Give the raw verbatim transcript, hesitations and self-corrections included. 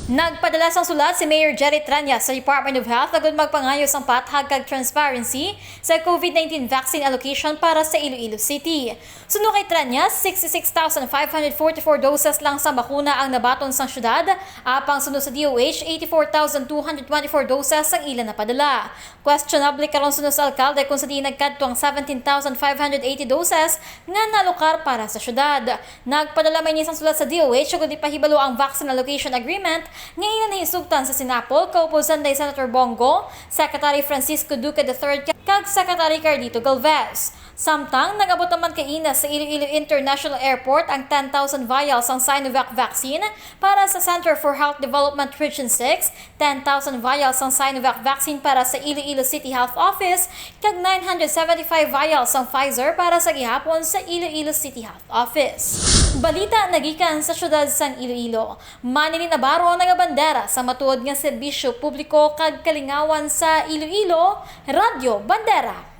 Nagpadala sang sulat si Mayor Jerry Treñas sa Department of Health agud magpangayo sang pathag kag transparency sa COVID nineteen vaccine allocation para sa Iloilo City. Suno kay Treñas, sixty-six thousand five hundred forty-four doses lang sang bakuna ang nabaton sang syudad, apang suno sa D O H, eighty-four thousand two hundred twenty-four doses ang ila napadala. Questionable karon suno sa alkalde kung sa diin nagkadto ang seventeen thousand five hundred eighty doses nga naalokar para sa syudad. Nagpadala man ini sang sulat sa D O H agud ipahibalo ang vaccine allocation agreement nga ila nahisugtan sa Sinapol, kaupod sanday Senator Bong Go, Secretary Francisco Duque the third, kag Secretary Carlito Galvez. Samtang nag-abot naman kaina sa Iloilo International Airport ang ten thousand vials sang Sinovac vaccine para sa Center for Health Development Region six, ten thousand vials sang Sinovac vaccine para sa Iloilo City Health Office, kag nine hundred seventy-five vials sang Pfizer para sa gihapon sa Iloilo City Health Office. Balita nagikan sa siyudad sang Iloilo. Manini Navarro nagabandera sa matuod nga serbisyo publiko kag kalingawan sa Iloilo, Radyo Bandera.